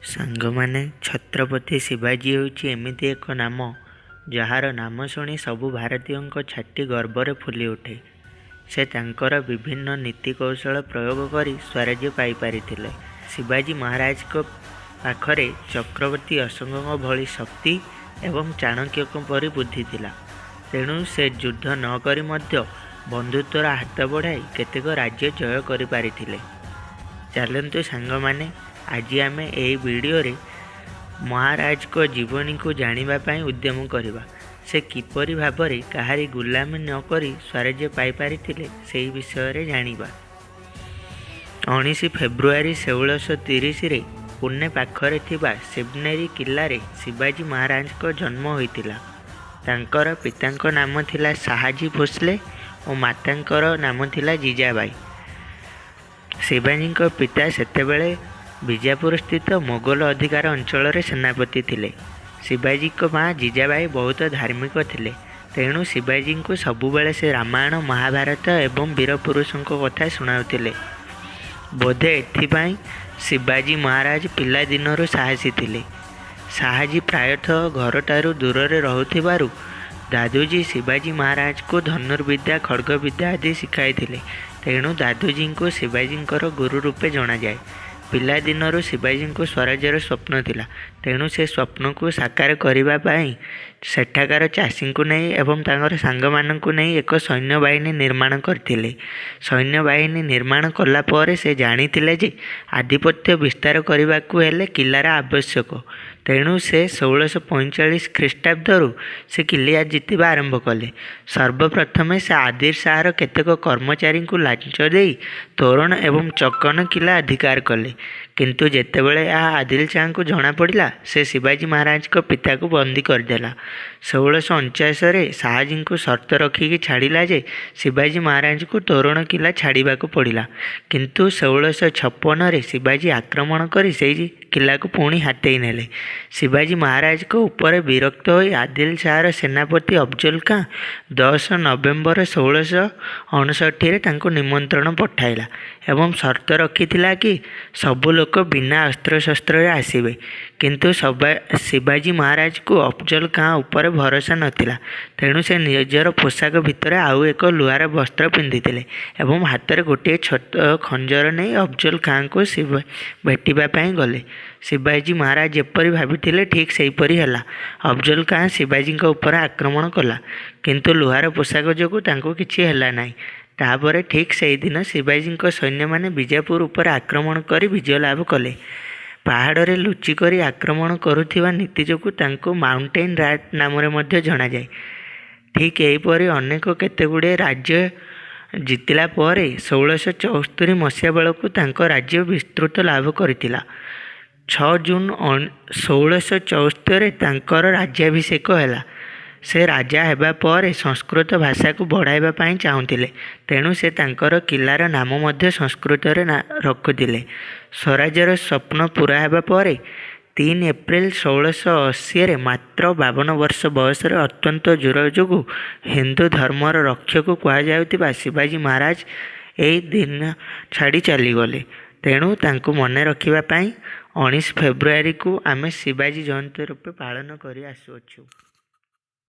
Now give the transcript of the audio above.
ସାଙ୍ଗମାନେ, ଛତ୍ରପତି ଶିବାଜୀ ହେଉଛି ଏମିତି ଏକ ନାମ ଯାହାର ନାମ ଶୁଣି ସବୁ ଭାରତୀୟଙ୍କ ଛାତି ଗର୍ବରେ ଫୁଲି ଉଠେ। ସେ ତାଙ୍କର ବିଭିନ୍ନ ନୀତି କୌଶଳ ପ୍ରୟୋଗ କରି ସ୍ୱରାଜ୍ୟ ପାଇପାରିଥିଲେ। ଶିବାଜୀ ମହାରାଜଙ୍କ ପାଖରେ ଚକ୍ରବର୍ତ୍ତୀ ଅଶୋକଙ୍କ ଭଳି ଶକ୍ତି ଏବଂ ଚାଣକ୍ୟଙ୍କ ପରି ବୁଦ୍ଧି ଥିଲା। ତେଣୁ ସେ ଯୁଦ୍ଧ ନ କରି ମଧ୍ୟ ବନ୍ଧୁତ୍ୱର ହାତ ବଢ଼ାଇ କେତେକ ରାଜ୍ୟ ଜୟ କରିପାରିଥିଲେ। ଚାଲନ୍ତୁ ସାଙ୍ଗମାନେ, ଆଜି ଆମେ ଏହି ଭିଡ଼ିଓରେ ମହାରାଜଙ୍କ ଜୀବନୀକୁ ଜାଣିବା ପାଇଁ ଉଦ୍ୟମ କରିବା। ସେ କିପରି ଭାବରେ କାହାରି ଗୁଲାମୀ ନ କରି ସ୍ୱରାଜ୍ୟ ପାଇପାରିଥିଲେ, ସେହି ବିଷୟରେ ଜାଣିବା। 19 ଫେବୃଆରୀ 1630ରେ ପୁନେ ପାଖରେ ଥିବା ଶିବନେରୀ କିଲ୍ଲାରେ ଶିବାଜୀ ମହାରାଜଙ୍କ ଜନ୍ମ ହୋଇଥିଲା। ତାଙ୍କର ପିତାଙ୍କ ନାମ ଥିଲା ଶାହାଜୀ ଭୋସଲେ ଓ ମାତାଙ୍କର ନାମ ଥିଲା ଜିଜାବାଇ। ଶିବାଜୀଙ୍କ ପିତା ସେତେବେଳେ ବିଜାପୁର ସ୍ଥିତ ମୋଗଲ ଅଧିକାର ଅଞ୍ଚଳରେ ସେନାପତି ଥିଲେ। ଶିବାଜୀଙ୍କ ମା ଜିଜାବାଇ ବହୁତ ଧାର୍ମିକ ଥିଲେ। ତେଣୁ ଶିବାଜୀଙ୍କୁ ସବୁବେଳେ ସେ ରାମାୟଣ, ମହାଭାରତ ଏବଂ ବୀରପୁରୁଷଙ୍କ କଥା ଶୁଣାଉଥିଲେ। ବୋଧେ ଏଥିପାଇଁ ଶିବାଜୀ ମହାରାଜ ପିଲାଦିନରୁ ସାହସୀ ଥିଲେ। ଶାହାଜୀ ପ୍ରାୟତଃ ଘରଠାରୁ ଦୂରରେ ରହୁଥିବାରୁ ଦାଦୁଜୀ ଶିବାଜୀ ମହାରାଜଙ୍କୁ ଧନୁର୍ବିଦ୍ୟା, ଖଡ଼୍ଗବିଦ୍ୟା ଆଦି ଶିଖାଇଥିଲେ। ତେଣୁ ଦାଦୁଜୀଙ୍କୁ ଶିବାଜୀଙ୍କର ଗୁରୁ ରୂପେ ଜଣାଯାଏ। ପିଲାଦିନରୁ ଶିବାଜୀଙ୍କୁ ସ୍ୱରାଜ୍ୟର ସ୍ୱପ୍ନ ଥିଲା। ତେଣୁ ସେ ସ୍ୱପ୍ନକୁ ସାକାର କରିବା ପାଇଁ ସେଠାକାର ଚାଷୀଙ୍କୁ ନେଇ ଏବଂ ତାଙ୍କର ସାଙ୍ଗମାନଙ୍କୁ ନେଇ ଏକ ସୈନ୍ୟବାହିନୀ ନିର୍ମାଣ କରିଥିଲେ। ସୈନ୍ୟବାହିନୀ ନିର୍ମାଣ କଲା ପରେ ସେ ଜାଣିଥିଲେ ଯେ ଆଧିପତ୍ୟ ବିସ୍ତାର କରିବାକୁ ହେଲେ କିଲ୍ଲାର ଆବଶ୍ୟକ। ତେଣୁ ସେ 1645 ଖ୍ରୀଷ୍ଟାବ୍ଦରୁ ସେ କିଲ୍ଲା ଜିତିବା ଆରମ୍ଭ କଲେ। ସର୍ବପ୍ରଥମେ ସେ ଆଦିଲ ଶାହର କେତେକ କର୍ମଚାରୀଙ୍କୁ ଲାଞ୍ଚ ଦେଇ ତୋରଣ ଏବଂ ଚକନ କିଲ୍ଲା ଅଧିକାର କଲେ। କିନ୍ତୁ ଯେତେବେଳେ ଏହା ଆଦିଲ ଶାହଙ୍କୁ ଜଣାପଡ଼ିଲା, ସେ ଶିବାଜୀ ମହାରାଜଙ୍କ ପିତାକୁ ବନ୍ଦୀ କରିଦେଲା। 1649ରେ ଶାହାଜୀଙ୍କୁ ସର୍ତ୍ତ ରଖିକି ଛାଡ଼ିଲା ଯେ ଶିବାଜୀ ମହାରାଜଙ୍କୁ ତୋରଣ କିଲ୍ଲା ଛାଡ଼ିବାକୁ ପଡ଼ିଲା। କିନ୍ତୁ 1656ରେ ଶିବାଜୀ ଆକ୍ରମଣ କରି ସେହି କିଲ୍ଲାକୁ ପୁଣି ହାତେଇ ନେଲେ। ଶିବାଜୀ ମହାରାଜଙ୍କ ଉପରେ ବିରକ୍ତ ହୋଇ ଆଦିଲ ଶାହର ସେନାପତି ଅଫଜଲ ଖାଁ 10 ନଭେମ୍ବର 1659ରେ ତାଙ୍କୁ ନିମନ୍ତ୍ରଣ ପଠାଇଲା ଏବଂ ସର୍ତ୍ତ ରଖିଥିଲା କି ସବୁ ଲୋକ ବିନା ଅସ୍ତ୍ରଶସ୍ତ୍ରରେ ଆସିବେ। କିନ୍ତୁ ଶିବାଜୀ ମହାରାଜଙ୍କୁ ଅଫଜଲ ଖାଁ ଉପରେ ଭରସା ନଥିଲା। ତେଣୁ ସେ ନିଜର ପୋଷାକ ଭିତରେ ଆଉ ଏକ ଲୁହାର ବସ୍ତ୍ର ପିନ୍ଧିଥିଲେ ଏବଂ ହାତରେ ଗୋଟିଏ ଛୋଟ ଖଞ୍ଜର ନେଇ ଅଫଜଲ ଖାଁଙ୍କୁ ଭେଟିବା ପାଇଁ ଗଲେ। ଶିବାଜୀ ମହାରାଜ ଯେପରି ଭାବିଥିଲେ, ଠିକ୍ ସେହିପରି ହେଲା। ଅଫଜଲ ଖାଁ ଶିବାଜୀଙ୍କ ଉପରେ ଆକ୍ରମଣ କଲା, କିନ୍ତୁ ଲୁହାର ପୋଷାକ ଯୋଗୁଁ ତାଙ୍କୁ କିଛି ହେଲା ନାହିଁ। ତାପରେ ଠିକ୍ ସେହିଦିନ ଶିବାଜୀଙ୍କ ସୈନ୍ୟମାନେ ବିଜାପୁର ଉପରେ ଆକ୍ରମଣ କରି ବିଜୟ ଲାଭ କଲେ। ପାହାଡ଼ରେ ଲୁଚିକରି ଆକ୍ରମଣ କରୁଥିବା ନୀତି ଯୋଗୁଁ ତାଙ୍କୁ ମାଉଣ୍ଟେନ୍ ରାଟ୍ ନାମରେ ମଧ୍ୟ ଜଣାଯାଏ। ଠିକ୍ ଏହିପରି ଅନେକ କେତେଗୁଡ଼ିଏ ରାଜ୍ୟ ଜିତିଲା ପରେ 1674 ମସିହା ବେଳକୁ ତାଙ୍କ ରାଜ୍ୟ ବିସ୍ତୃତ ଲାଭ କରିଥିଲା। 6 ଜୁନ୍ 1674ରେ ତାଙ୍କର ରାଜ୍ୟାଭିଷେକ ହେଲା। ସେ ରାଜା ହେବା ପରେ ସଂସ୍କୃତ ଭାଷାକୁ ବଢ଼ାଇବା ପାଇଁ ଚାହୁଁଥିଲେ। ତେଣୁ ସେ ତାଙ୍କର କିଲ୍ଲାର ନାମ ମଧ୍ୟ ସଂସ୍କୃତରେ ରଖୁଥିଲେ। ସ୍ୱରାଜ୍ୟର ସ୍ୱପ୍ନ ପୂରା ହେବା ପରେ 3 ଏପ୍ରିଲ 1680ରେ ମାତ୍ର 52 ବର୍ଷ ବୟସରେ ଅତ୍ୟନ୍ତ ଜ୍ୱର ଯୋଗୁଁ ହିନ୍ଦୁ ଧର୍ମର ରକ୍ଷକ କୁହାଯାଉଥିବା ଶିବାଜୀ ମହାରାଜ ଏହି ଦିନ ଛାଡ଼ି ଚାଲିଗଲେ। ତେଣୁ ତାଙ୍କୁ ମନେ ରଖିବା ପାଇଁ 19 ଫେବୃଆରୀକୁ ଆମେ ଶିବାଜୀ ଜୟନ୍ତୀ ରୂପେ ପାଳନ କରି ଆସୁଅଛୁ।